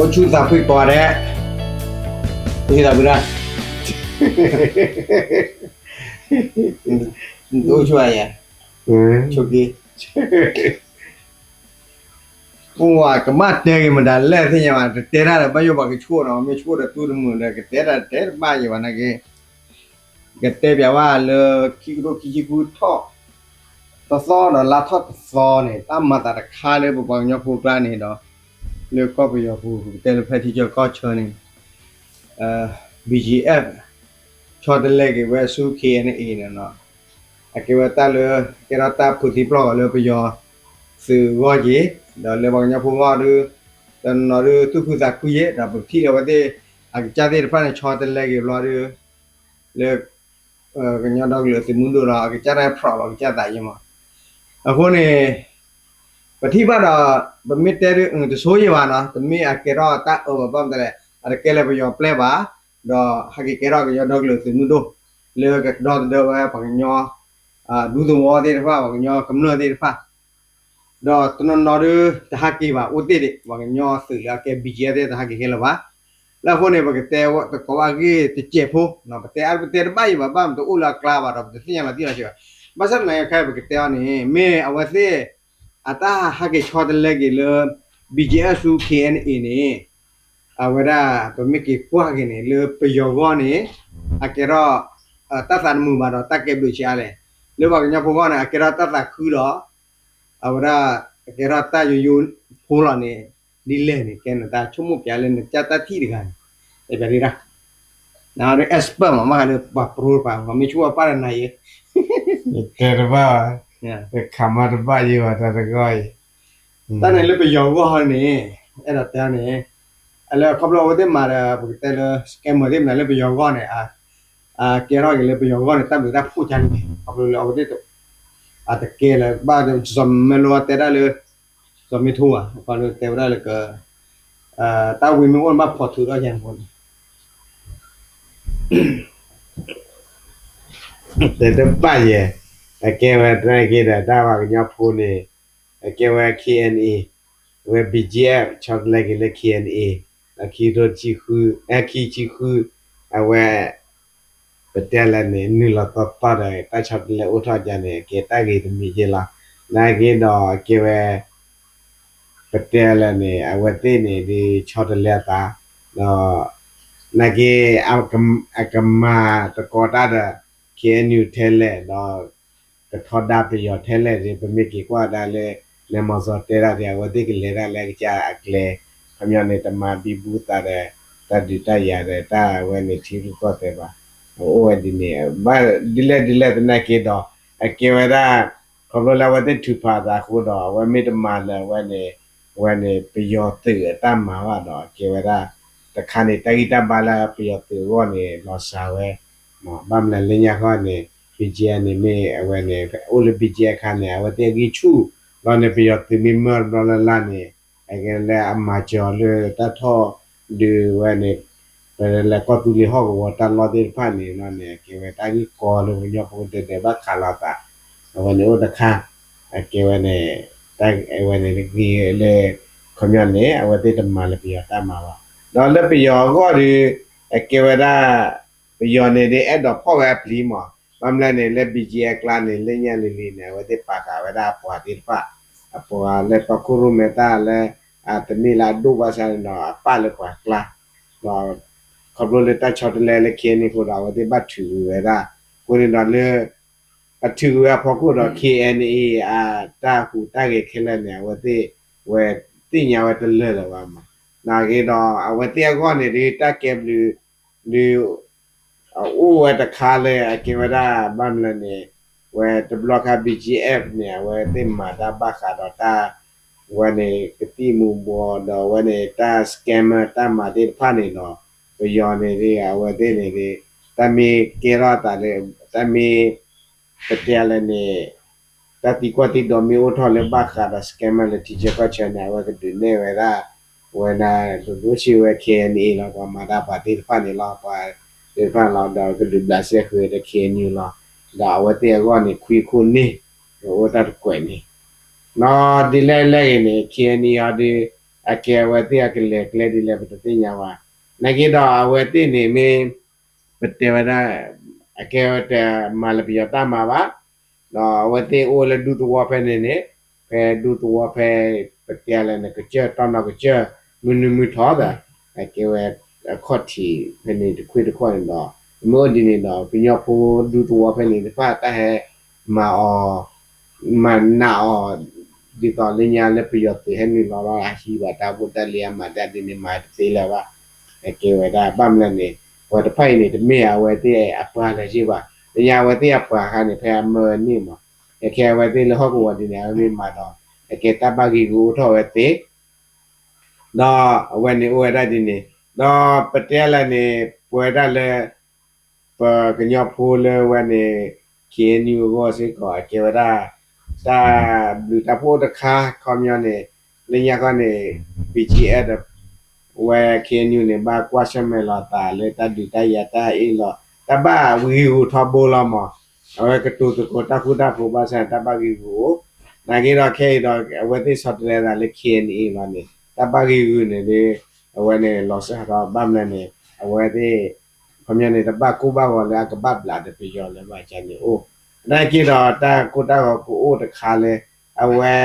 အိၣ်ဆူၣ်သးဖှံကိးဂၤဒဲး, အိၣ်ဆူၣ်သးဖှံဒၣ်, နတအိၣ်ဆူၣ်ဧါယဲ, ဆိက့, ပှၤကဘၣ်တဲက့ၤမတၤလဲၣ်သ့ၣ်ညါဘၣ်, တတဲတၢ်ဒီးဘၣ်ယိၣ်ပှၤကဆိၣ်နီၤ, မ့ၢ်ဆိၣ်ဒီးတူၢ်တမုာ်ဒီး ကတဲတၢ်တဲတဘၣ်ယံၤဘၣ်နာ်က့, ကတဲပၠးဝဲလၢ ခံကထိခံဆံဃုထီၣ်တသီဒီးလါထီၣ်တသီန့ၣ် တၢ်မၤသးတခါလၢပပှၤကညီဖိကျါန့ၣ်ဒီး လၢကီၢ်ပယီၤပူၤ ပကတဲလၢဖဲထံဆၢကီၢ်ဆၢန့ၣ် BGF ဆီတလဲက့ၤဝဲဆူ KNA န့ၣ်လီၤ. အကဲဝဲတၢ်လၢ ကဲထီၣ်တၢ်ဖိသံပျီၢ်ဂီၤလၢပယီၤသုးအဂီၢ်က့ၤ, ဒီးလၢပှၤကညီဖိဂီၢ်ဒီး တနီၤနီၤဒီးသူၣ်ခုသးခုယဲၢ်, ဒီးပထံၣ်လၢအဝဲသ့ၣ် အကစၢ်သ့ၣ်တဖၣ်န့ၣ် ဆီတလဲက့ၤဘျီဒီး လၢ ကညီဒီကလုာ်သုးမုၢ်ဒိၣ်ဒီး အကစၢ်တၢ်ဖျိးလီၤကစၢ်သးယဲၢ်မး. အဃိန့ၣ် ပထံၣ်ဘၣ်ဒီး ပမ့ၢ်တဲဒ် တဆိယဲၢ်ဘၣ်နီၤ, တမ့ၢ်အကဲထီၣ်တၢ်အၢဘၣ်, ဘၣ်မနုၤလဲၣ်, အတကဲလၢပယီၤပျဲၢ်ဘၣ်, ဒီးဟဲက့ၤကဲထီၣ်ကညီဒီကလုာ်သုးမုၢ်ဒိၣ် လၢကဒီသဒၢဝဲပှၤကညီ ဒူသဝီသ့ၣ်တဖၣ်, ပှၤကညီကမျၢၢ်သ့ၣ်တဖၣ် ဒီးတနီၤနီၤဒီး တဟးက့ၤဘၣ်, အိၣ်တ့ၢ်ဒံး ပှၤကညီသုးလၢအကဲ BGF သ့ၣ် တဟးက့ၤခဲလၢာ်ဘၣ်. လၢအဃိန့ၣ် ပကတဲသကိးဘၣ်ဂ့ၢ်တစဲးဖိ, ပတဲအါတပတဲတဘၣ်ယံၤဘၣ်, ဘၣ်မနုၤတအိၣ်လၢအကျါဘၣ်ဒီး ပတသ့ၣ်ညါလီၤတံၢ်လီၤဆဲးဘၣ်. ဘၣ်ဆၣ်သနာ်က့ခဲအံၤ ပကတဲအီၤန့ၣ် မ့ၢ်အဝဲသ့ၣ် အတၢ်ဟးက့ၤဆီတလဲက့ၤလၢ BGF ဆူ KNA န့ၣ် အဝဲဒၣ် ပမ့ၢ်က့ၤကွၢ်က့ၤန့ၣ် လၢပယီၤဂီၢ်န့ၣ် အကဲထီၣ် တၢ်သးတမုာ်ဘၣ်ဒီး တၢ်ကဲဘျုးဆံးအါလဲၣ်. လၢပှၤကညီဖိဂီၢ်န့ၣ် အကဲထီၣ်တၢ်သးခုဒီး အဝဲဒၣ် အကဲထီၣ်တၢ်ယိယိဖိလီၤန့ၣ် ဒ်လဲၣ်န့ၣ် ကဲနတၢ်ဆိကမိၣ်ပၠးလၢနကစၢ်တၢ်ထံၣ်တဂၤန့ၣ် တဲပၠးဒၣ် နဒီး expert မး မ့ၢ်ဃးလၢပှၤပရိတဖၣ် ပှၤမ့ၢ်ဆိၣ်အပၢ်ဒီးနၤယဲၢ် တဲတဘၣ်ဘၣ်, တခးမးတဘၣ်ယံၤဘၣ် တၢ်တဂီၢ်အံၤ, တၢ်န့ၣ်လၢပယီၤဂီၢ်န့ၣ် အဲၣ်ဒိးတဲန့ၣ် အလၢခီဖျိအဝဲသ့ၣ်မၤဒီး ပကတဲလၢ scammer သ့ၣ်မနုၤလၢပယီၤဂီၢ်န့ၣ် ကဲထီၣ်က့ၤလၢပယီၤဂီၢ်န့ၣ် တၢ်ဘျုးတၢ်ဖှိၣ်ကန့ၣ် ခီဖျိလၢအဝဲသ့ၣ် အတကဲလၢၤ ဘၣ်စီၤမဲလိတဲတၢ်လၢ စီၤမ့ထိဘၣ် ခီဖျိတဲဝဲဒၣ်လၢက တၢ်ဝံၤမ့ၢ်အိၣ်န့ၣ် ဘၣ်ဖီၣ်ထုးထီၣ်ယဲၢ်န့ၣ် တဲတဘၣ်ယဲၢ်, အကဲဝဲတၢ်က့ၤဒီးတၢ်ပှၤကညီဖိန့ၣ် အကဲဝဲ KNA, အဝဲ BGF ဆီတလဲက့ၤလၢ KNA, အခံထိဆံဃု, အခံဆံဃု, အဝဲ ပတဲလဲၣ်န့ၣ် နုာ်လီၤသီသီဒီး တၢ်ဆီတလဲအိၣ်ထီၣ်ကန့ၣ် အကဲတၢ်ဂ့ၤတမံၤက့လီၤ. နာ်က့ဒီးအကဲဝဲ ပတဲလဲၣ်န့ၣ် အဝဲသ့ၣ်န့ၣ် ဒ်ဆီတလဲအသး ဒီး နာ်က့ အကမၤသကိးတၢ်ဒီး KNU ထဲလဲၣ် ဒီး ကထီဒါပယီၤထဲလဲၣ်န့ၣ် ပမ့ၢ်က့ၤကွၢ်ဒၣ်လၢ နမီၤစီၤတဲဒၣ်န့ၣ် အဝဲသ့ၣ်ကလဲၤဒၣ်လၢအကစၢ်အကျဲ ခီပညီန့ၣ် တမၤဘံဘူသးဒီး တၢ်ဒုးတၢ်ယၤဒီး တၢ်အဝဲန့ၣ်ထံရူၢ်ကီၢ်သဲးဘၣ်. အအိၣ်ဝဲဒ်န့ၣ် ဘၣ်ဒ်လဲၣ်ဒ်လဲၣ်သနာ်က့ဒီး အကဲဝဲဒၣ် ခီဖျိလၢအဝဲသ့ၣ်ထုးဖးအသးအဃိဒီး အဝဲမ့ၢ်တမၤလၢအဝဲန့ၣ် အဝဲန့ၣ် ပယီၤသုးအတၢ်မၤဘၣ်ဒီး အကဲဝဲဒၣ် တခါန့ၣ် တၢ်ဂံၢ်တၢ်ဘါလၢပယီၤသုးအဂီၢ်န့ၣ် လီၤစှၤဝဲ ဘၣ်မနုၤလၢညါခီန့ၣ် BGF န့ၣ်မ့ၢ်အဝဲန့ၣ် အိၣ်လၢ BGF အခါန့ၣ် အဝဲသ့ၣ်အဂံၢ်ဆူၣ် ဒီးန့ၣ် ပယီၤသုးမ့ၢ်မၢတဘျီလၢ်လၢ်န့ၣ် အကဲလၢအမၤစၢၤအီၤလၢတၢ်ထီၣ်ဒုးဝဲန့ၣ် ပလဲၤကီၢ်သူလ့ၤဟီၣ်ကဝီၤတၢ်လီၢ်သ့ၣ်တဖၣ်န့ၣ်လီၤန့ၣ် အကဲဝဲတၢ်ဂ့ၢ်ကီလၢပှၤကညီဖိကဒဲကဒဲဘၣ်ခးလိာ်သး အဝဲန့ၣ်အိၣ်တခါ အကဲဝဲန့ၣ် တၢ်အဝဲန့ၣ်တဂ့ၤလၢ ခီပညီန့ၣ် အဝဲသ့ၣ်တမၤလၢပယီၤတၢ်မၤဘၣ်. ဒီးလၢပယီၤအဂီၢ်ဒီး အကဲဝဲဒၣ် ပယီၤန့ၣ်ဒ် အဲၣ်ဒိးဖီၣ်ဝဲအပျံၤမး ဘၣ်မနုၤလဲၣ်န့ၣ် လၢ BGF အကျါန့ၣ် လၢညါလံၤလံၤန့ၣ် အဝဲသ့ၣ်ပာ်ဃာ်ဝဲဒၣ်အပှၤသ့ၣ်တဖၣ် အပှၤလၢတီခိၣ်ရိၣ်မဲတၢ်လၢ အတမ့ၢ်လၢအဒိၣ်ဘၣ်ဆၣ်န့ၣ်ဒီး အပာ်လၢပှၤကျါ ဒီး ခီဖျိလၢတၢ်ဆီတလဲလၢ KNA အဃိဒီး အဝဲသ့ၣ်ဘၣ်ထုးကွံာ်ဝဲဒၣ် အဃိန့ၣ်ဒီးလၢ အထုးကွံာ်ဝဲအဖီခိၣ်ဒီး KNA အတၢ်ဟူးတၢ်ဂဲၤခဲလၢာ်န့ၣ် အဝဲသ့ၣ်ဝဲသ့ၣ်ညါဝဲတလၢာ်လၢၤဘၣ်မး နာ်က့ဒီး အဝဲသ့ၣ်အဂီၢ်န့ၣ်ဒ်တၢ်ကဲဘျုး ဒ် အအိၣ်ဝဲတခါလၢအကဲဝဲဒၣ် ဘၣ်မနုၤလဲၣ်န့ၣ် ဝဲတဘျီခါ BGF န့ၣ် အဝဲသ့ၣ်မၤတၢ်ဘၣ်ဃးဒီးတၢ် ဝဲန့ၣ် ကသံၣ်မူၤဘှီးဒီးဝဲန့ၣ် တၢ် scammer တၢ်မၤသ့ၣ်တဖၣ်န့ၣ်ဒီး ပယီၤန့ၣ်ဒ် အဝဲသ့ၣ်န့ၣ်ဒ် တၢ်မ့ၢ်ကဲထီၣ်အသးလၢ တၢ်မ့ၢ် ပတဲလဲၣ်န့ၣ် တၢ်သံကွၢ်သံဒိးမ့ၢ်အိၣ်ထီၣ်လၢဘၣ်ဃးဒီး scammer လၢထံဆၢကီၢ်ဆၢန့ၣ် အဝဲကဒုးနဲၣ်ဝဲဒၣ် ဝဲဒၣ် ဒိၣ်ဒိၣ်ဆံးဝဲ KNA လီၤ ပှၤမၤတၢ်ပှၤသ့ၣ်တဖၣ်န့ၣ်လီၤ ပှၤသ့ၣ်တဖၣ်လီၤ ဒီးကဒုးဘျးစဲဃုာ်ဒီး KNU လီၤ ဒီးအဝဲသ့ၣ်အဂီၢ်န့ၣ် ခွံခိၣ်န့ၣ် အိၣ်တၢ်တကွဲးန့ၣ် နီၢ်ဒ်လဲၣ်လဲၣ်ဂ့ၤန့ၣ် KNA အီၤဒ် အကဲအဝဲသ့ၣ်အကလဲၤကျဲဒ်လဲၣ် ပတသ့ၣ်ညါဘၣ်. နာ်က့ဒီးအဝဲသ့ၣ်န့ၣ်မ့ၢ် ပတဲဝဲဒၣ် အကဲဝဲတမၤလၢပယီၤတၢ်မၤဘၣ်, ဒီးအဝဲသ့ၣ်အိၣ်လၢဒူသဝီဖဲန့ၣ်န့ၣ်, ဖဲဒူသဝီဖဲ ပတဲလဲၣ်န့ၣ် ကစၢၢ်တီနီၢ်ကစၢၢ် မုၢ်နုာ်မုၢ်ထီၣ်သး, အကဲဝဲ အခီၣ်ထံးဖဲန့ၣ်တခွ့ၣ်တခီၣ်န့ၣ်ဒီး မ့ၢ်အိၣ်ဒ်န့ၣ်ဒီး ကညီဖိဒူသဝီဖဲန့ၣ်တဖၣ် တၢ်ဟဲမၤအီၤ မၤနးအီၤ ဒ်သိးလၢညါလၢပယီၤသုးဟဲနုာ်လီၤလီၤ အဟံးဘၣ်တၢ်ဘိၣ်တၢ်လံ အမၤတၢ်ဒ်န့ၣ် မၤတသ့လၢၤဘၣ်. အကဲဝဲဒၣ် ဘၣ်မနုၤလဲၣ်န့ၣ် အဝဲတဖၣ်အံၤန့ၣ် တမ့ၢ်အဝဲသ့ၣ်အပှၤလၢၤဘၣ်. လၢညါအဝဲသ့ၣ်အပှၤအခါန့ၣ် ဖဲအမၢန့ၣ်မး, အကဲအဝဲသ့ၣ်လၢဟီၣ်ကဝီၤဒ်န့ၣ် အဝဲမ့ၢ်မၤဒီး အကဲတၢ်ဘၣ်ဂံာ်ဂူာ်အိၣ်ထီၣ်ဝဲသ့ ဒီးအဝဲန့ၣ်အိၣ်ဝဲဒၣ်ဒ်န့ၣ်, ဒီးပတဲလဲၣ်န့ၣ် ပဝဲဒၣ်လၢ ပကညီဖိလၢဝဲန့ၣ် KNU အဂီၢ်စ့ၢ်ကီး အကဲဝဲဒၣ် တၢ်ဘျုးတၢ်ဖှိၣ်တခါ ခီပညီန့ၣ် လၢညါခီန့ၣ် BGF ဒီး ဝဲ KNU န့ၣ် ဘၣ်ကွၢ်ဆၢၣ်မဲာ်လီၤသးလၢတၢ်ဒုးတၢ်ယၤတၢ်အ့ၣ်လိာ် တၢ်ဘၣ်ဂံာ်ဂူာ်ထီဘိလီၤမး. အဝဲကတိၤသကိးတၢ်ဃူတၢ်ဖိးဘၣ်ဆၣ်န့ၣ် တၢ်ဘၣ်ဂံာ်ဂူာ်အိၣ်, နာ်က့ဒီးခဲအံၤဒီး အဝဲသ့ၣ်ဆီတလဲသးလၢ KNA လီၤန့ၣ် တၢ်ဘၣ်ဂံာ်ဂူာ်န့ၣ်ဒီး အဝဲန့ၣ်လီၤစၢ်ထီၣ် ဘၣ်မနုၤလဲၣ်န့ၣ် အဝဲသ့ၣ် ခီပညီန့ၣ် တဘၣ်ကိၢ်ဘၣ်ဂီၤလၢအကဘၣ်ဘျးဒီးပယီၤလၢၤဘၣ်န့ၣ်အိၣ်, နာ်က့ဒီးတၢ်ကိၢ်တၢ်ဂီၤကအိၣ်တခါလၢ အဝဲ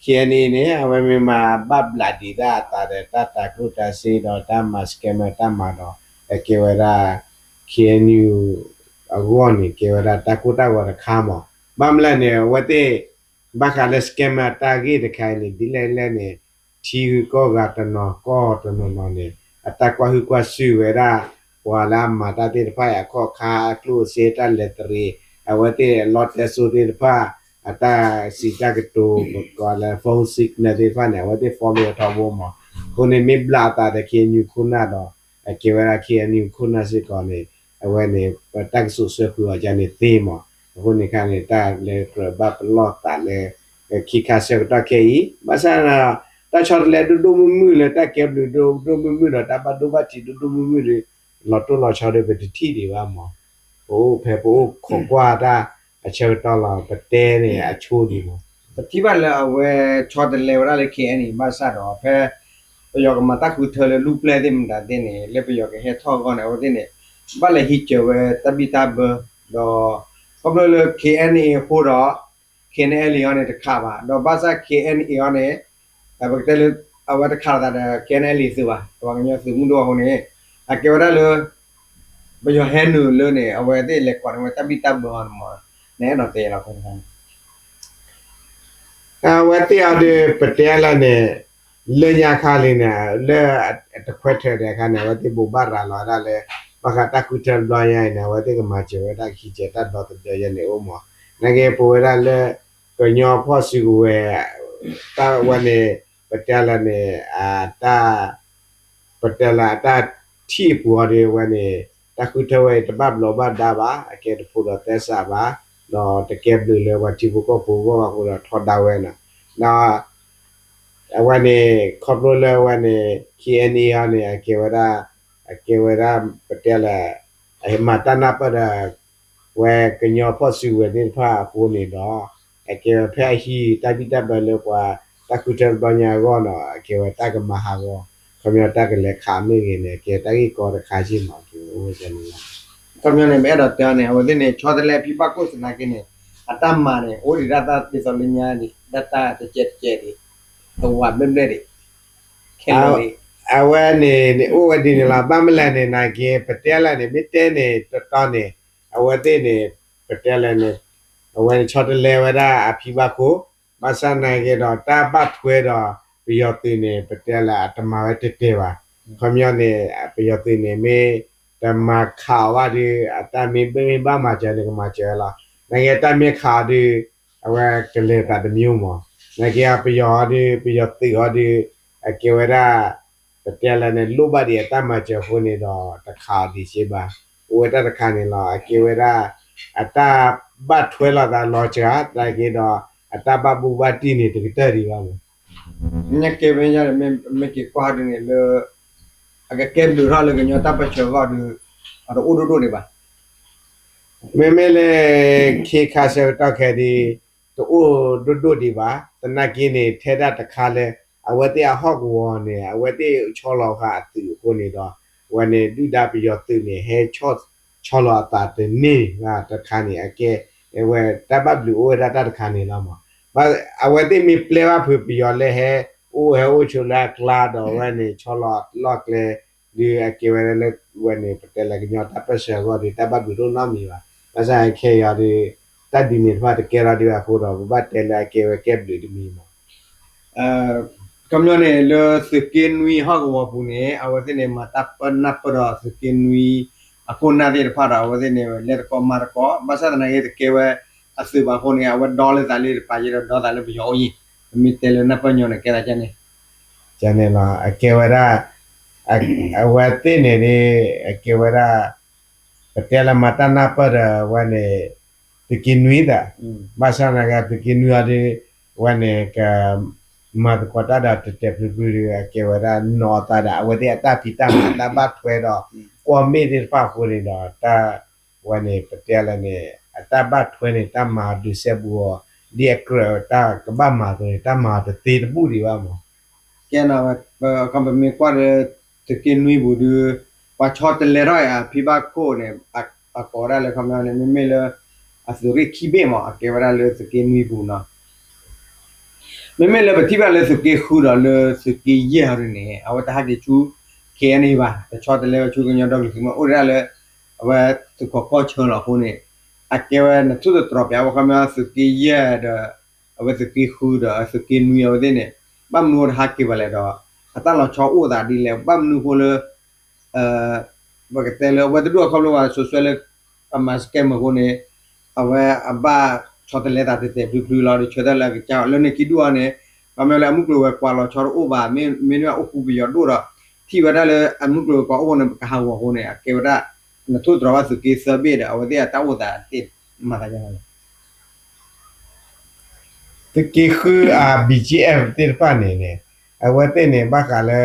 KNA န့ၣ် အဝဲမ့ၢ်မၤဘၣ်ဘျးဒံးတၢ်အသးဒီး တၢ်တၤကျိၣ်တၤစ့ဒီးတၢ်မၤ scammer တၢ်မၤဒီး အကဲဝဲဒၣ် KNU အဂီၢ်န့ၣ် ကဲဝဲဒၣ်တၢ်ကိၢ်တၢ်ဂီၤတခါမး. ဘၣ်မနုၤလဲၣ်န့ၣ် အဝဲသ့ၣ် ဘၣ်ဃးလၢ scammer တၢ်ဂ့ၢ်တခါအံၤန့ၣ် ဒ်လဲၣ်လဲၣ်န့ၣ် ထံဂုၤကီၢ်ဂၤတနီၤကီၢ်တနီၤနီၤန့ၣ် အတၢ်ကွၢ်ဟုၣ်ကွၢ်စုာ်ဝဲဒၣ် ပှၤလၢအမၤတၢ်သ့ၣ်တဖၣ်အံၤ အခီၣ်ခါ အကျိၣ်အစ့ တၢ်လဲၤတရံး အဝဲသ့ၣ်လီတဲစိသ့ၣ်တဖၣ် အတၢ်စံးတၢ်ကတိၤ ပကိးလၢ phone signal သ့ၣ်တဖၣ်န့ၣ် အဝဲသ့ၣ် follow ဝဲထီဘိမး. အဃိန့ၣ် မ့ၢ်ဘျးအသးဒီး KNU ခိၣ်နၢ်ဒီး အကဲဝဲဒၣ် KNU ခိၣ်နၢ်စ့ၢ်ကီးန့ၣ် အဝဲန့ၣ် ပတၢ်ကစိာ်ဆှၢဃုာ်အီၤဒ်န့ၣ်သ့မး. အဃိန့ၣ်ခါန့ၣ် တၢ်လၢကြၢးဘၣ်ပလီၢ်သးလၢ ခံခါဆၢကတီၢ်ခဲအံၤ ဘၣ်ဆၣ် တၢ်ဆီတလဲဒိၣ်ဒိၣ်မုၢ်မုၢ်လၢတၢ်ကဲဘျုးဒိၣ်ဒိၣ်မုၢ်မုၢ်ဒီး တၢ်ဘၣ်ဒိဘၣ်ထံးဒိၣ်ဒိၣ်မုၢ်မုၢ်ဒီး လီၤတိၢ်လီၤဆီဒီး ပတထံၣ်ဒံးဘၣ်မး. ပအိၣ်ဖဲပအိၣ်ခိးကွၢ်တၢ်အဆၢကတီၢ်လီၤ ပတဲန့ၣ်အဆိဒံးမး. ပထံၣ်ဘၣ်လၢအဝဲဆီတလဲဝဲဒၣ်လၢ KNA ဘၣ်ဆၣ်ဒီး ဖဲပယီၤကမၤတၢ်ဃုထၢလၢလူၢ်ပျဲၢ်သ့ၣ်မတၤသ့ၣ်န့ၣ် လၢပယီၤကဟဲထီၣ်အဂီၢ်န့ၣ် အဝဲသ့ၣ်န့ၣ် ဘၣ်လဲၤဟံးစၢၤဝဲတၢ်ဘံၣ်တၢ်ဘၢ ဒီး ခီဖျိလၢ KNA အဃိဒီး KNLA အံၤန့ၣ်တခးဘၣ် ဒီးဘၣ်ဆၣ် KNA အံၤန့ၣ် ပကတဲလၢ အဝဲတခးလိာ်သးဒီး KNLA သုးဘၣ် ပှၤကညီသုးမုၢ်ဒိၣ်အဃိန့ၣ် အကဲဝဲဒၣ်လၢ ပယီၤဟဲနုာ်လၢန့ၣ် အဝဲသ့ၣ်လဲၤကိးန့ၢ်ဝဲတၢ်ဘံၣ်တၢ်ဘၢအီၤန့ၣ်မး နအဲၣ်ဒိးတဲလီၤ အဝဲသ့ၣ်အံၤဒီး ပတဲလၢန့ၣ် လၢညါခါလံန့ၣ် လၢအတခွဲးထၢၣ်ဒံးအခါန့ၣ် အဝဲသ့ၣ်ဘိးဘၣ်ရၤလီၤဝဲဒၣ်လၢ ဘၣ်ဃးတၢ်ဃုထၢတဘျီညါအံၤန့ၣ် အဝဲသ့ၣ်ကမၤစၢၤဝဲဒၣ် ကဟံးစၢၤတၢ်ဒီသဒၢယဲန့ၣ်အိၣ်မး. နာ်က့ပဝဲဒၣ်လၢ ကညီဖီၣ်စုကဝဲၤ တၢ်ဝဲန့ၣ် ပတဲလၢန့ၣ် တၢ် ပတဲလၢအတၢ်ထံၣ်အပူၤအံၤဒီး အဝဲန့ၣ် တၢ်ဃုထၢဝဲအံၤ တဘၣ်ဘျီးဘၣ်ဒါဘၣ်, အကဲတဖိးဒီးသဲစးဘၣ်, ဒီးတကဲဘျုးလၢပှၤထံဖိကီၢ်ဖိအဂီၢ်ဘၣ်အဃိဒီး ထီဒါဝဲန့ၣ်, ဒီး အဝဲန့ၣ် ခီဖျိလၢအဝဲန့ၣ် KNA အံၤန့ၣ် အကဲဝဲဒၣ် အကဲဝဲဒၣ် ပတဲလၢ အမၤတၢ်နၢ်ပၢၢ်ဒီး ဝဲကညီဖီၣ်စုကဝဲၤသ့ၣ်တဖၣ်အဃိန့ၣ်ဒီး အကဲဝဲဖဲအဟံးတၢ်ဘံၣ်တၢ်ဘၢလၢပှၤတၢ်ဃုထၢတဘျီညါအဂီၢ်ဒီး အကဲဝဲတၢ်ကမၤဟးဂီၤ ခီပညီတၢ်ကလဲၤခးမ့ၢ်ဂ့ၤန့ၣ် အကဲတၢ်ဂ့ၢ်ကီတခါက့မး ကအိၣ်န့ၣ်လီၤ. ခီပညီန့ၣ် ပအဲၣ်ဒိးတဲအီၤန့ၣ် အဝဲသ့ၣ်န့ၣ် ဆီတလဲဖံဘၣ်ခိၣ်သနာ်က့န့ၣ် အတၢ်မၤန့ၣ် အိၣ်ဒံးတၢ်သးဒ်သိးလၢညါန့ၣ် တၢ်တၢ်တကဲးတကဲးဒံး တဝးဘျဲၣ်ဘျဲၣ်ဒံး ခဲလၢာ်ဒံး အဝဲန့ၣ်န့ၣ် အိၣ်ဝဲဒ်န့ၣ်လီၤ. ဘၣ်မနုၤလဲၣ်န့ၣ် နာ်က့ ပတဲလၢန့ၣ် မ့ၢ်တဲန့ၣ်တတီန့ၣ် အဝဲသ့ၣ်န့ၣ် ပတဲလၢန့ၣ် အဝဲန့ၣ် ဆီတလဲဝဲဒၣ်အဖံဘၣ်ခိၣ်, ဘၣ်ဆၣ်နာ်က့ဒီး တၢ်ဘၣ်ထွဲဒီး ပယီၤသုးန့ၣ် ပတဲလၢအတမၤဝဲတဲာ်တဲာ်ဘၣ်. ခီပညီန့ၣ် ပယီၤသုးန့ၣ် မ့ၢ်တမၤခးအီၤဘၣ်ဒီး အတၢ်မ့ၢ်ဘၣ်မၤစၢၤန့ၣ် ကမၤစၢၤဝဲလီၤ. နာ်က့တၢ်မ့ၢ်ခးအီၤဒီး အဝဲကလဲၤသးတမျိုးမး. နာ်က့ပယီၤအီၤဒီး ပယီၤသုးအီၤဒီး အကဲဝဲဒၣ် ပတဲလၢန့ၣ် လိၣ်ဘၣ်ဒံးအတၢ်မၤစၢၤအဃိန့ၣ်ဒီး တခးအီၤဒံးစ့ၢ်ဘၣ်. အိၣ်ဝဲတၢ်တခါန့ၣ်လီၤ. အကဲဝဲဒၣ် အတၢ်ဘၣ်ထွဲလိာ်သးလီၤစှၤ နာ်က့ဒီး အတၢ်ဘၣ်ဘူးဘၣ်တံၢ်န့ၣ် တကတၢၢ်ဒံးဘၣ်မး. မ့ၢ်ကဲမ့ၢ်ယါန့ၣ် မ့ၢ်က့ၤကွၢ်ဒ်န့ၣ်လၢ အကကဲဘျုးထီၣ်လၢကညီတၢ်ပၢၢ်ဆၢအဂီၢ်ဒီး အတအိၣ်ဒိၣ်ဒိၣ်ဒံးဘၣ်. မ့မ့ၢ်လၢ ခ့ခါဆၢကတီၢ်ခဲအံၤ တအိၣ်ဒိၣ်ဒိၣ်ဒံးဘၣ်. သနာ်က့န့ၣ် ထဲဒၣ်တခါလၢ အဝဲသ့ၣ်အဟီၣ်ကဝီၤန့ၣ် အဝဲသ့ၣ်ဆီလီၤဃာ်အသုးအဃိန့ၣ်ဒီး ဝဲန့ၣ် ဒုၣ်ဒါပယီၤသုးန့ၣ် ဟဲဆီလီၤအသးတန့ၢ်ဘၣ်တခါန့ၣ် အကဲ ဝဲတၢ်ဘၣ်ဘျုးအိၣ်ဝဲဒၣ်တၢ်တခါန့ၣ်လီၤမး. အဝဲသ့ၣ်မ့ၢ်ပျဲဘၣ်ဖုးပယီၤလၢဟဲအိၣ်ဟဲအိၣ်ဆိးလၢအကျါဒီးဝဲန့ၣ် ဆီလီၤလီၢ်ကျဲ ဒုးအကဲဝဲဒၣ်လၢဝဲန့ၣ် ပတဲလၢကညီတၢ်ပၢၢ်ဆၢအဂီၢ်ဒီး တၢ်ဘၣ်ဘျုးတအိၣ်နီတမံၤဘၣ်. ဘၣ်ဆၣ်ခဲအံၤဒီး တၢ်ဒ်န့ၣ်တဖၣ်တကဲထီၣ်ဒံးဘၣ်အဃိဒီး ပဘၣ်တဲလၢအကဲဝဲကဲဘျုးတမံၤမး. ခီပညီန့ၣ် လၢသုးက့နွံဟီၣ်ကဝီၤပူၤန့ၣ် အဝဲသ့ၣ်န့ၣ် မၤတၢ်ပၢနၢ်ပၢၢ်ဒီးသုးက့နွံ အခိၣ်နၢ်သ့ၣ်တဖၣ်ဒီး အဝဲသ့ၣ်န့ၣ် လဲၤတကိးမၤတကိး ဘၣ်ဆၣ်သနာ်က့ တကဲဝဲအသုးဘၣ်အဃိန့ၣ် အဝဲဒီလၢသးလၢတပာ်ယဲဒီး ဒီသးလၢပယီၤအိၣ်ယံၤ. ပမ့ၢ်တဲလၢနၢ်ပၢၢ်ညီန့ၣ် ကဲသးန့ၣ် ကန့ၣ်လီၤ. အကဲဝဲဒၣ် အဝဲသ့ၣ်န့ၣ် အကဲဝဲဒၣ် ပတဲလၢမၤတၢ်နၢ်ပၢၢ်ဒီးဝဲန့ၣ် သုးက့နွံသး, ဘၣ်ဆၣ်သနာ်က့ သုးက့နွံအီၤဒီး ဝဲန့ၣ် ကမၤသကိးတၢ်ဒီးတဲာ်တဲာ်ဖျုးဖျုးဒီး အကဲဝဲဒၣ်နီၢ်သးဒီး အဝဲသ့ၣ်အတၢ်ဖံးတၢ်မၤတၢ်ဘၣ်ထွဲဒီး ကွီၢ်မ့ၣ်သ့ၣ်တဖၣ်အဃိန့ၣ်ဒီး တၢ် ဝဲန့ၣ် ပတဲလၢန့ၣ် အတၢ်ဘၣ်ထွဲန့ၣ် တၢ်မၤအီၤဒုးစဲဘူးအီၤ ဒ်အကြၢးတၢ်ကဘၣ်မၤအသိးန့ၣ် တၢ်မၤအီၤတသ့တဘူၣ်ဒံးဘၣ်မး. ကဲနီၤ ပမ့ၢ်ကွၢ်လၢ သုးက့နွံပူၤဒီး ပှၤဆီတလဲထီၣ်အံၤ အဖံဘၣ်ခိၣ်န့ၣ် အကိးဝဲဒၣ်လၢခီပညီန့ၣ် မ့မ့ၢ်လၢ အသုးရ့ၣ်ခံဘ့ၣ်မး အကဲဝဲဒၣ်လၢသုးက့နွံပူၤနီၤ. မ့မ့ၢ်လၢပထံၣ်ဘၣ်လၢသုးက့ဃုဒီးလၢသုးက့ယဲၢ်အီၤဒ်န့ၣ် အဝဲတဟဲက့ၤဆူ ခဲအံၤန့ၣ်ဘၣ် တဆီတလဲဝဲဆူကညီဒီကလုာ်သုးမုၢ် အိၣ်ဒၣ်လၢ အဝဲသုးခိးကီၢ်ဆၢလီၤအဃိန့ၣ် အကဲဝဲနထိၣ်သတြီၤပျး အဝဲခီပညီသုးက့ယဲၢ်ဒီး အဝဲသုးက့ဃုဒီးသုးက့နွံအဝဲသ့ၣ်န့ၣ် ဘၣ်မနုၤတဟဲက့ၤဘၣ်လဲၣ်ဒီး အတၢ်လီၤဆီအိၣ်သးဒ်လဲၣ် ဘၣ်မနုၤအဃိလၢ ပကတဲလၢအဝဲတဒူၣ်အခီဖျိဘၣ် စိၤစွဲလၢ အမၤစကဲမုၢ်အဃိန့ၣ် အဝဲအဘၣ်ဆီတလဲသးတဲာ်တဲာ်ဖျုးဖျုးလီၤ ဒီးဆၢထၢၣ်လၢအကစၢ်အီၤ လၢန့ၣ်ခံဒူၣ်အီၤန့ၣ် ခီပညီလၢအမုၢ်ကျိၤဝဲၤကွာ်လီၤဆီတအိၣ်ဘၣ် မ့မ့ၢ်အအိၣ်ဃူပယီၤဒိၣ်ဒီး ထံၣ်ဝဲဒၣ်လၢအမုၢ်ကျိၤဝဲၤကွာ်အိၣ်ဃိန့ၣ် ပကဟးဂီၤအဃိန့ၣ် အကဲဝဲဒၣ် နထိၣ်သတြီၤဘၣ်သုးက့သၢဘ့ၣ်ဒီး အဝဲသ့ၣ်အတၢ်အိၣ်သးသ့ၣ် မၤသးယါလီၤ သုးက့ဃုအ BGF သ့ၣ်တဖၣ်န့ၣ်န့ၣ် အဝဲသ့ၣ်န့ၣ် ဘၣ်ဃးလၢ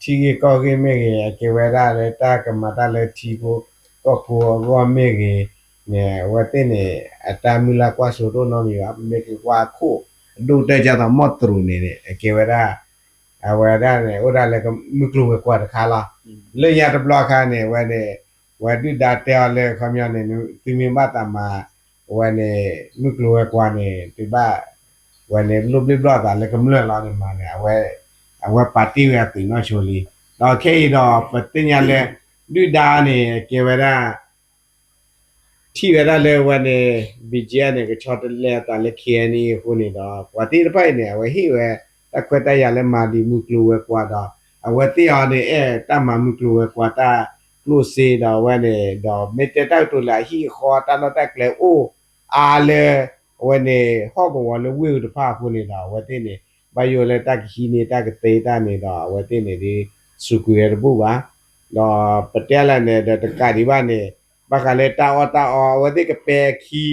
ထံဂ့ၢ်ကီၢ်ဂ့ၢ်မ့ၢ်ဂ့ၤ အကဲဝဲဒၣ်လၢတၢ်ကမၤတၢ်လၢထံဖိကီၢ်ဖိအဂီၢ်မ့ၢ်ဂ့ၤန့ၣ် အဝဲသ့ၣ်န့ၣ် အတၢ်မုၢ်လၢ်ကွၢ်စိတအိၣ်နီတမံၤဘၣ် ပမ့ၢ်က့ၤကွၢ်အခိၣ် အဒိၣ်ကတၢၢ်ကၢ်သိးမီၢ်တရူးန့ၣ်န့ၣ် အကဲဝဲဒၣ် အဝဲဒၣ်န့ၣ် အိၣ်ဒၣ်လၢမုၢ်ကျိၤဝဲၤကွာ်တခါလီၤ. လၢညါတဘျီအခါန့ၣ် ဝဲန့ၣ် ဝဲဒုၣ်ဒါတဲအီၤလၢခီပညီန့ၣ် သုမ့ၢ်ဘၣ်သးမၤ ဝဲန့ၣ် မုၢ်ကျိၤဝဲၤကွာ်န့ၣ် သုဘၣ် ဝဲန့ၣ် လိၣ်ဘျ့ၣ်ဘျီၣ်သးလၢကမျၢၢ်လီၤန့ၣ်မးန့ၣ် အဝဲ အဝဲပာ်တ့ၢ်ဝဲအသုးနီၢ်ဆိလံ. ဒီးခဲအံၤဒီး ပသ့ၣ်ညါလၢ ဒုၣ်ဒါန့ၣ် ကဲဝဲဒၣ် ထံၣ်ဝဲဒၣ်လၢဝဲန့ၣ် BGF န့ၣ် ကဆီတလဲအသးလၢ KNA အဃိန့ၣ်ဒီး ပှၤသ့ၣ်တဖၣ်အံၤန့ၣ် အဝဲဟ့ၣ်ဝဲ တၢ်ခွဲးတၢ်ယာ်လၢမၤဒံးမုၢ်ကျိၤဝဲၤကွာ်ဒီး အဝဲသ့ၣ်အီၤန့ၣ် အဲၣ်တၢ်မၤမုၢ်ကျိၤဝဲၤကွာ်တၢ်ကျိၣ်စ့ဒီးဝဲန့ၣ် ဒီးမ့ၢ်တဲတၢ်ကတိၤလၢအဟံၣ်အဃီတၢ်လီၢ်တၢ်ကျဲအိၣ် အါလၢ အဝဲန့ၣ် ဟီၣ်ကဝီၤလၢဝ့ၢ်အူတဖၣ်အဃိန့ၣ်ဒီး အဝဲသ့ၣ်န့ၣ် ဘၣ်ယိၣ်လၢတၢ်ကဟံးန့ၢ်တၢ်ကသ့တၢ်န့ၣ်ဒီး အဝဲသ့ၣ်န့ၣ်ဒ် စူးကွံာ်ဝဲတဘူၣ်ဘၣ်. ဒီးပတဲလၢန့ၣ်ဒီးတကးဒံးဘၣ်န့ၣ် ဘၣ်ဃးလၢတၢ်အီၣ်တၢ်အီ အဝဲသ့ၣ်ကပဲအခံ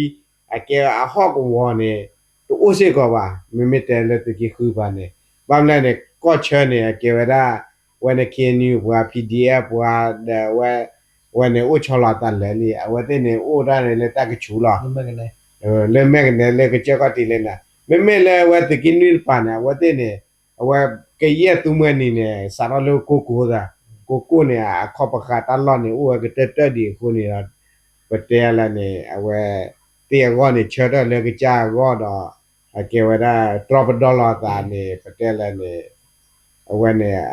အကဲအဟီၣ်ကဝီၤန့ၣ် တအိၣ်စ့ၢ်ကီးဘၣ်. မ့မ့ၢ်တဲလၢသုးက့ဃုပၤန့ၣ် ဘၣ်မနုၤလဲၣ်န့ၣ် ကီၢ်ဆၢန့ၣ် အကဲဝဲဒၣ် ဝဲန့ၣ် KNU ပှၤ PDF ပှၤဒီးဝဲ ဝဲန့ၣ်အိၣ်ဆီလီၤအသးလၢာ်လံ အဝဲသ့ၣ်န့ၣ် အိၣ်ဒၣ်န့ၣ်လၢတၢ်ကဆူးလီၤ. လၢမဲာ်ကနဲလၢကစၢၢ်ခီၣ်ထံးလဲၣ်န့ၣ် မ့မ့ၢ်လၢဝဲသုးက့နွံတပၤန့ၣ် အဝဲသ့ၣ်န့ၣ် အဝဲကယဲၢ်သူမှဲနံၤန့ၣ် စးထီၣ်လၢကိၢ်ကိၢ်သး ကိၢ်ကိၢ်န့ၣ် အခီၣ်ပဃာ်တၢ်လီၢ်န့ၣ် အိၣ်ဝဲကတၢၢ်တၢၢ်ဒံးအဃိန့ၣ်ဒီး ပတဲလၢန့ၣ် အဝဲသ့ၣ်အဂီၢ်န့ၣ် ဆၢထၢၣ်လၢကစၢ်အဂီၢ်ဒီး အကဲဝဲဒၣ် တြီပဒီလီၤအသးန့ၣ် ပတဲလၢန့ၣ် အဝဲန့ၣ်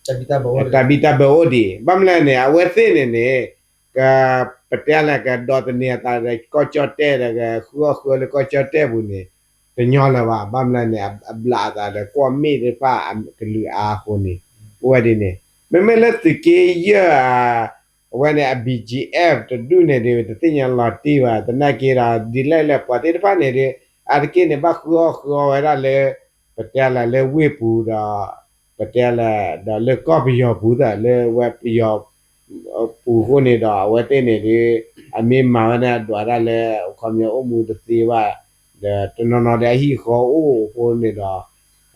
တၢ်ဘံၣ်တၢ်ဘၢအိၣ်ဒံး ဘၣ်မနုၤလဲၣ်န့ၣ် အဝဲသ့ၣ်န့ၣ်န့ၣ် က ပတဲလၢကဒိးသန့ၤအသးဒီး ကီၢ်ကၠီၣ်တဲၣ်ဒီး ကဃုအီၣ်ဃုအီလၢကီၢ်ကၠီၣ်တဲၣ်ပူၤန့ၣ် တညီလၢၤဘၣ်. ဘၣ်မနုၤလဲၣ်န့ၣ် အဘျးအသးဒီး ကွီၢ်မ့ၣ်သ့ၣ်တဖၣ်ကလုာ်အါအဃိန့ၣ် အိၣ်ဝဲဒ်န့ၣ် မ့မ့ၢ်လၢသုးက့ယဲၢ် အဝဲန့ၣ် အ BGF တဒူၣ်န့ၣ်ဒီး တသ့ၣ်ညါလီၤတံၢ်ဘၣ် သနာ်က့ဒီး ဒ်လဲၣ်လၢပှၤသ့ၣ်တဖၣ်န့ၣ်ဒီး အါတက့ၢ်န့ၣ် ဘၣ်ဃုအီၣ်ဃုအီဝဲဒၣ်လၢ ပတဲလၢလၢဝ့ၢ်ပူၤဒီး ပတဲလၢ ဒီးလၢကီၢ်ပယီၤပူၤသးလၢဝဲပယီၤ ပူၤအဃိန့ၣ်ဒီး အဝဲသ့ၣ်န့ၣ်ဒီး အမ့ၢ်မၤဝဲန့ၣ် အဒွးဒၣ်လၢ အခီပညီအိၣ်မူတသ့ဘၣ် ဒီးတနီၤနီၤဒီးအဟံၣ်အဃီအိၣ်အဃိန့ၣ်ဒီး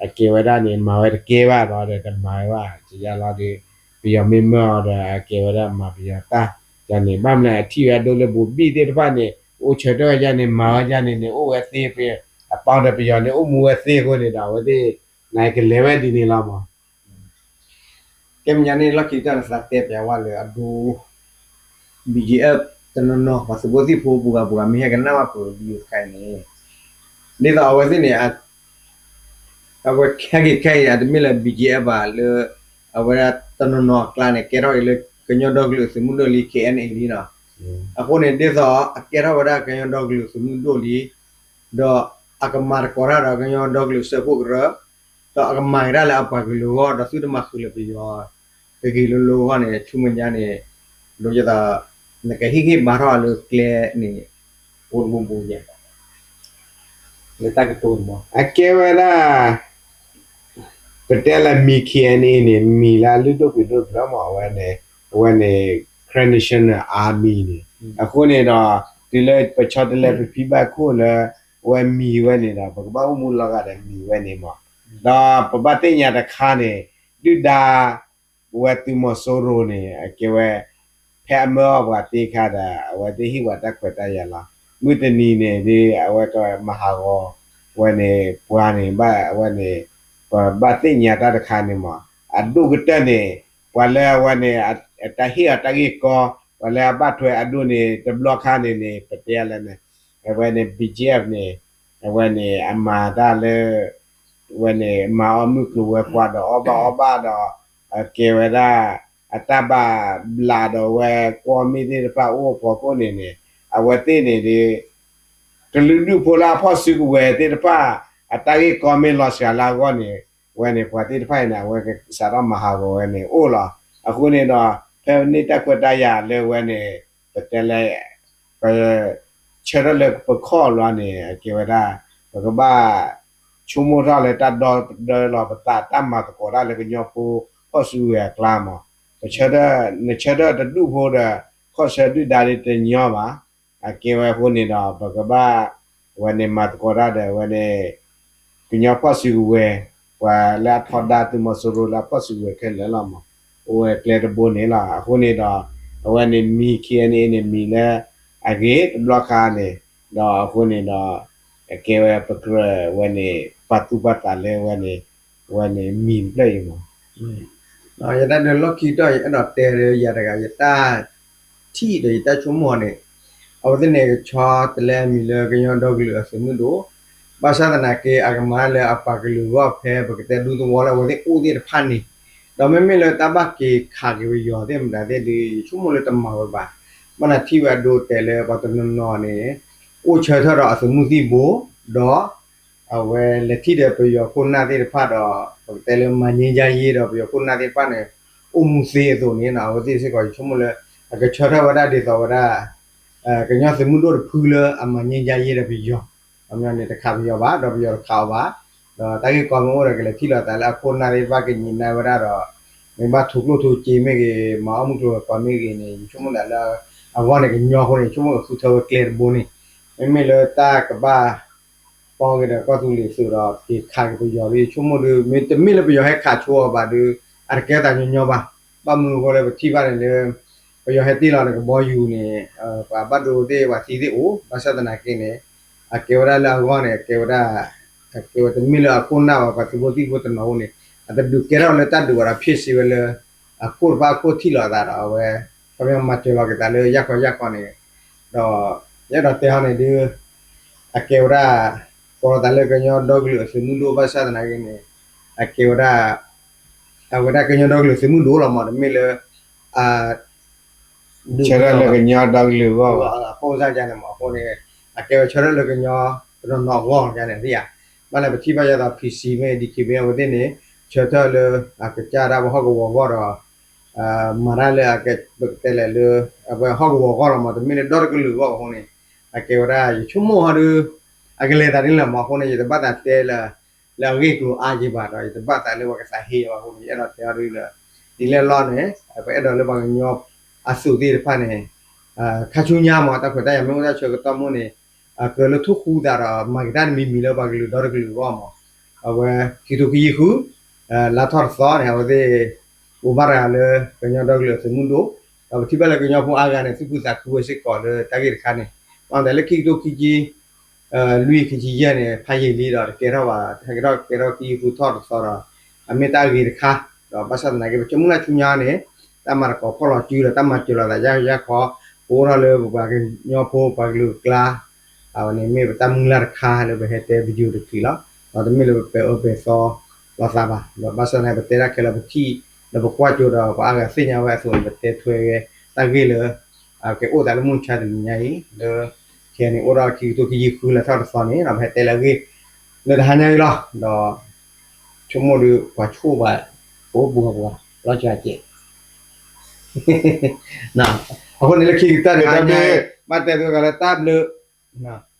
အကဲဝဲဒၣ်န့ၣ် မၤဝဲတကဲဘၣ်ဒီး တမၤဝဲဘၣ် ကယါလီၤဒီး ပယီၤမ့ၢ်မၢအီၤဒီး အကဲဝဲဒၣ်မၤပယီၤတၢ် ယန့ၣ် ဘၣ်မနုၤလဲၣ် အထံၣ်ဝဲဒၣ်လၢဘူးဘံၣ်သ့ၣ်တဖၣ်န့ၣ် အိၣ်ဆၢထၢၣ်ဝဲယန့ၣ် မၤဝဲယန့ၣ်န့ၣ် အိၣ်ဝဲသ့ အပီဒီးပယီၤန့ၣ် အိၣ်မူဝဲသ့အဃိန့ၣ်ဒီး အဝဲသ့ၣ် နကလဲၤဝဲဒ်န့ၣ်လီၤမး. ကဲမဲာ်ညါန့ၣ် လီၢ်ခံကတၢၢ်န့ၣ် သးတဲပျးဝဲလၢအဒိ BGF တနီၤနီၤ ပှၤသုးဖိသံၣ်ဖိပူၤဂၤပူၤဂၤမ့ၢ်ဟဲကနၣ်ဘၣ်ပှၤ video တခါအံၤန့ၣ် ဒ်သိးအဝဲသ့ၣ်န့ၣ် အဝဲခဲက့ၤခဲအံၤန့ၣ် အတမ့ၢ်လၢ BGF ဘၣ်လၢ အဝဲဒၣ်တနီၤနီၤအကျါန့ၣ် ကဲထီၣ်က့ၤလၢကညီဒီကလုာ်သုးမုၢ်ဒိၣ်လံ KNA လံနီၤ. အဃိန့ၣ် ဒ်သိးအကဲထီၣ်ဝဲဒၣ်ကညီဒီကလုာ်သုးမုၢ်ဒိၣ်လံ ဒီးအကမၤသကိးတၢ်ဒီးကညီဒီကလုာ်စၢဖှိၣ်ကရၢ ဒီးအကမၤက့ၤတၢ်လၢအပှၤကလုာ်အဂီၢ် ဒီးသုတမၤဃုာ်လၢပယီၤ ကဂ့ၤလိၤလိၤအဂီၢ်န့ၣ် ဆိကမိၣ်ညါန့ၣ် ဒ်သိး နကဟ့ၣ်ဂံၢ်ဘါထီၣ်လၢကျဲန့ၣ် အိၣ်တဘိဘိယဲၢ် လၢတၢ်ကတိၤန့ၣ်မး အကဲဝဲဒၣ် ပတဲလၢမံၤ KNA န့ၣ် မံၤလၢအလုၢ်ဒိၣ်ပှ့ၤဒိၣ်တဖျၢၣ်မး အဝဲန့ၣ် အဝဲန့ၣ် Karen National Army န့ၣ် အဃိန့ၣ်ဒီး တုၤလၢပဆီတလဲပဖံဘၣ်ခိၣ်လၢ အဝဲမံၤဝဲန့ၣ်ဒီး ပကဘၣ်အိၣ်မူလီၤဂာ်ဒီးမံၤဝဲန့ၣ်မး ဒီးပဘၣ်သ့ၣ်ညါတခါန့ၣ် ဒုၣ်ဒါ ဝဲသုးမီၤစိရိၤန့ၣ် အကဲဝဲ ဖဲအမၢအီၣ်ပှၤသ့အခါဒီး အဝဲသ့ၣ်ဟ့ၣ်ပှၤတၢ်ခွဲးတၢ်ယာ်လီၤ. မုၢ်တနံၤန့ၣ်ဒ် အဝဲကမၤဟးဂီၤ ဝဲန့ၣ် ပှၤန့ၣ် ဘၣ်ဝဲန့ၣ် ပဘၣ်သ့ၣ်ညါတၢ်တခါန့ၣ်မး အဒိၣ်ကတၢၢ်န့ၣ် ပှၤလၢအဝဲန့ၣ် အတၢ်ဟ့ၣ်အီၤတၢ်ဂ့ၢ်ကီ ပှၤလၢအဘၣ်ထွဲအဒိၣ်န့ၣ် တဘျီခါန့ၣ်န့ၣ် ပတဲလဲၣ်န့ၣ် အဝဲန့ၣ် BGF န့ၣ် အဝဲန့ၣ် အမၤတၢ်လၢ ဝဲန့ၣ် မၤအီၣ်မုၢ်ကျိၤဝဲၤကွာ်ဒီးအီၣ်ဘၣ်အီဘၣ်ဒီး အကဲဝဲဒၣ် အတၢ်ဘၣ်ဘျးဒီးဝဲကွီၢ်မ့ၢ်သ့ၣ်တဖၣ်အိၣ်ဖီခိၣ်န့ၣ်န့ၣ် အဝဲသ့ၣ်န့ၣ်ဒ် ကလုာ်ဒူၣ်ဖိလၢအဖီၣ်စုကဝဲၤသ့ၣ်တဖၣ် အတၢ်ဂ့ၢ်ကီမ့ၢ်လီၤစှၤလၢအဂီၢ်န့ၣ် ဝဲန့ၣ် ပှၤသ့ၣ်တဖၣ်အံၤန့ၣ် အဝဲကစးထီၣ်မၤဟးဂီၤဝဲန့ၣ်အိၣ်လီၤ. အဃိန့ၣ်ဒီး ဖဲန့ၣ်တၢ်ခွဲးတၢ်ယာ်လၢဝဲန့ၣ် ပတဲလဲၣ် ပ ဆၢထၢၣ်လၢပခီၣ်လီၤန့ၣ် အကဲဝဲဒၣ် ပကဘၣ် ဆိကမိၣ်ထီၣ်လၢတၢ်ဒီသဒၢလီၤပသး တၢ်မၤသကိးတၢ်လၢကညီဖိဖီၣ်စုကဝဲၤအကျါမး ပဆၢထၢၣ် နဆၢထၢၣ်တဒူၣ်ဖိဒီး ခီၣ်ဆၢဒုၣ်ဒါဒ်တညီဘၣ်. အကဲဝဲအဃိန့ၣ်ဒီး ပကဘၣ် ဝဲန့ၣ်မၤသကိးတၢ်ဒီး ဝဲန့ၣ် ကညီဖီၣ်စုကဝဲၤ ပှၤလၢအထီဒါသုးမီၤစိရိၤလၢအဖီၣ်စုကဝဲၤခဲလၢာ်လီၤမး အိၣ်ဝဲကျဲတဘိန့ၣ်လီၤ. အဃိန့ၣ်ဒီး အဝဲန့ၣ်မံၤ KNA န့ၣ် မံၤလၢအဂ့ၤတဘျီခါန့ၣ် ဒီးအဃိန့ၣ်ဒီး အကဲဝဲပကြၢးဝဲန့ၣ် ပာ်သူၣ်ပာ်သးလၢဝဲန့ၣ် ဝဲန့ၣ်မံၤတဖျၢၣ်အံၤမး ယတၢ်ဒုးလီၢ်ခံကတၢၢ် ယအဲၣ်ဒိးတဲဒီးယၤတဂၤ ယတၢ်ထံၣ်ဒီးယတၢ်ဆိကမိၣ်န့ၣ် အဝဲသ့ၣ်န့ၣ် ကဆီတလဲအမံၤလၢကညီဒီကလုာ်အသုးမုၢ်ဒိၣ် ဘၣ်ဆၣ်သနာ်က့ အကမၤလၢအပှၤကလုာ်အဂီၢ် ဖဲပကတဲဒူသဝီလၢအဝဲသ့ၣ်အိၣ်သ့ၣ်တဖၣ်န့ၣ် ဒီးမ့မ့ၢ်လၢတၢ်ဘၣ်က့ၤခးက့ၤပယီၤသ့ၣ်မတၤသ့ၣ်ဒီး ယဆိကမိၣ်လၢတမၤဝဲဘၣ်. ဘၣ်နထံၣ်ဝဲအဒိတဲာ်လၢပှၤတနီၤနီၤန့ၣ် အိၣ်ဆၢထၢၣ်ဒီးအသုးမုၢ်သံၣ်ဘိ ဒီး အဝဲလဲၤထံၣ်ဒီးပယီၤခိၣ်နၢ်သ့ၣ်တဖၣ်ဒီး ပကတဲလၢ မၤငြိမ်းချမ်းရေး ဒီးပယီၤခိၣ်နၢ်သ့ၣ်တဖၣ်န့ၣ် အိၣ်မူသ့အသိးန့ၣ် အဝဲသ့ၣ်စ့ၢ်ကီး ယဆိကမိၣ်လၢ အကဆၢထၢၣ်ဝဲဒၣ်ဒ်သိးဝဲဒၣ် ကညီသုးမုၢ်ဒိၣ်တဖုလၢအ မၤငြိမ်းချမ်းရေး ဒီးပယီၤ အမ့ၢ်န့ၣ် တခးပယီၤဘၣ် ဒီးပယီၤတခးအီၤဘၣ် ဒီးတၢ်ဂ့ၢ်ကီမ့ၢ်အိၣ်ဒီး ကလဲၤထံၣ်လိာ်သးလၢအခိၣ်နၢ်သ့ၣ်တဖၣ် ကညီၤနၢ်ဝဲဒၣ်ဒီး မ့ၢ်ဘၣ်ထိၣ်ကျိၣ်ထိၣ်စ့မ့ၢ်ဂ့ၤ မၤအီၣ်မုၢ်ကျိၤဝဲၤကွာ်မ့ၢ်ဂ့ၤန့ၣ် ယဆိကမိၣ်သးလၢ အဂီၢ်န့ၣ်ကညီအဃိန့ၣ် ယဆိကမိၣ်ကဃုထၢဝဲကျဲတဘိန့ၣ် မ့မ့ၢ်လၢတၢ်ကဘၣ် ပီက့ၤဒီးကီၢ်သူလ့ၤသုးဒီး က့ၤခးက့ၤပယီၤဒီး ယဆိကမိၣ်ဒီး မ့တမ့ၢ်လၢပယီၤဟဲခးဆိအီၤဘၣ်ဒီး အတကဲသးညီညီဘၣ်. ဘၣ်မနုၤအဃိလၢပထံၣ်ဘၣ်န့ၣ်လၢ ပယီၤဟဲတ့ၢ်လီၤန့ၣ် ကဘီယူၤန့ၣ် ပှၤဘၣ်ဒိသ့ၣ်ပှၤသံသ့ၣ်အိၣ် ဘၣ်ဆၣ်သနာ်က့န့ၣ် အကဲဝဲဒၣ်လၢအဂီၢ်န့ၣ် အကဲဝဲဒၣ် အကဲဝဲတမ့ၢ်လၢအခိၣ်နၢ်ဘၣ် ပှၤသုးဖိသံၣ်ဖိတနီၤအိၣ်န့ၣ် အတဒုးကဲထီၣ်လၢတၢ်ဒုးဘၣ်ဒီး ဖ့ၣ်စ့ဝဲလၢ အခိၣ်တဖၣ်အခိၣ်ထံၣ်လိာ်အသးဒီးအဝဲ ခီပညီမၤစၢၤလီၤက့ၤသးလၢယၢ်ခီယၢ်ခီန့ၣ် ဒီး ယအဲၣ်ဒိးတဲအီၤန့ၣ်ဒုး အကဲဝဲဒၣ် ကိးလီၤသးလၢကညီဒီကလုာ်အသုးမုၢ်ဒိၣ်ဘၣ်ဆၣ်သနာ်က့န့ၣ် အကဲဝဲဒၣ် အဝဲဒၣ်ကညီဒီကလုာ်သုးမုၢ်ဒိၣ်လီၤမး တမ့ၢ်လၢ အ ဆၢထၢၣ်လၢကညီဒီကလုာ်အဂီၢ်ဘၣ် အကိးစၢ်ယါန့ၣ်မး အဃိန့ၣ် အကဲဝဲဆၢထၢၣ်လၢကညီတနီၤနီၤအဂီၢ်ယါန့ၣ်သ့ဧါ. ဘၣ်လဲၣ်ပထံၣ်ဘၣ်ယါဒီး ဖံစံမ့ၢ် ဒံခံဘ့ၣ် အဝဲသ့ၣ်န့ၣ် ဆၢထၢၣ်လၢ အကစၢ်ဒၣ်ပှၤဟီၣ်ကဝီၤအဂီၢ်ဒီး မၤတၢ်လၢ ပကတဲလဲၣ်လၢ အဝဲဟီၣ်ကဝီၤအဂီၢ်လီၤမး တမ့ၢ်လၢဒီတကလုာ်အဂီၢ်အဃိန့ၣ် အကဲဝဲဒၣ် ယဆိကမိၣ်ဟီဒုး အကလဲၤသးဒ်လဲၣ်မး အဃိန့ၣ် ယတဘၣ်သးတဲလၢ လၢအဂ့ၢ်ကျိၤအါက့ဘၣ်ဒီး ယတဘၣ်သးလၢပှၤကသးဟ့အီၤအဃိန့ၣ် ယအဲၣ်ဒိးတဲအီၤဒ်လၢ ဒ်လဲၣ်လီၤန့ၣ် ပအဲၣ်ဒိးလၢပှၤကညီအသုးသ့ၣ်တဖၣ်န့ၣ် ခါဆူညါမး တၢ်ခွဲးတၢ်ယာ်မ့ၢ်အိၣ်တၢ်ဆၢကတီၢ်မ့ၢ်န့ၣ် အကြၢးလၢထိၣ်ဃူသးဒီး မၤက့ၤတၢ်တမံၤမံၤလၢပှၤကလုာ်ဒီတကလုာ်အဂီၢ်မး အဝဲ ခံကထိခံဆံဃု လါထီၣ်တသီန့ၣ် အဝဲသ့ၣ် အိၣ်ဘၣ်တဂၤလၢကညီဒီကလုာ်အသုးမုၢ်ဒိၣ် ဒီးပထံၣ်ဘၣ်လၢကညီဖိအါဂၤန့ၣ် သူၣ်ခုသးခုဝဲစ့ၢ်ကီးလၢတၢ်ဂ့ၢ်တခါန့ၣ် ဘၣ်မတၤလၢခံကထိခံဆံ လွံၢ်ခံဆံယဲၢ်န့ၣ် ဖးယံာ်လံဒီးတကဲထီၣ်ဘၣ်, ဟဲက့ၤထီၣ်ကဲထီၣ်ခံဆံဃုထီၣ်တသီဒီး အမ့ၢ်တၢ်ဂ့ၤတခါ, ဒီးဘၣ်ဆၣ်သနာ်က့ ပဆိကမိၣ်လၢဆူညါန့ၣ် တၢ်မၤသကိးဖီၣ်လီၤစုဒီး တၢ်မၤစၢၤလိာ်သးယၢ်ယၢ်ခီ, ပအိၣ်ထီၣ်လၢပပှၤကညီဖိ ပှၤကလုာ်အကျါ, အဝဲန့ၣ်မ့ၢ်ပတၢ်မုၢ်လၢ်တခါလၢပဟဲတဲ video တချံးလီၤ. ဒီးတမ့ၢ်လၢပပဲာ်အၢပဲာ်သီလိာ်သးဘၣ်, ဒီးဘၣ်ဆၣ်သနာ်က့ ပတဲတၢ်ခဲလၢာ် ပထံၣ်လၢပကွၢ်ကၠိဒီး ပှၤအါဂၤသ့ၣ်ညါဝဲအသိးန့ၣ် ပတဲထွဲဝဲတၢ်ဂ့ၢ်လၢ ကဲအိၣ်သးလၢမုၢ်မဆါတနံၤညါအံၤ လၢ ခဲအံၤန့ၣ် အိၣ်ဒီးခံကထိခံဆံဃုလါထီၣ်တသီန့ၣ် ပဟဲတဲလၢအဂ့ၢ် လၢတဟါညါအံၤလီၤ. ဒီး ဆိကမိၣ်ဒီး ပှၤဆိၣ်ဘၣ် ပအိၣ်ပူၤပှၤ လီၤစှၤကဲး အဃိန့ၣ်လၢခံကတၢၢ်တဟါညါအံၤ ဘၣ်တဲသုဂၤလၢတၢ်ဘျုး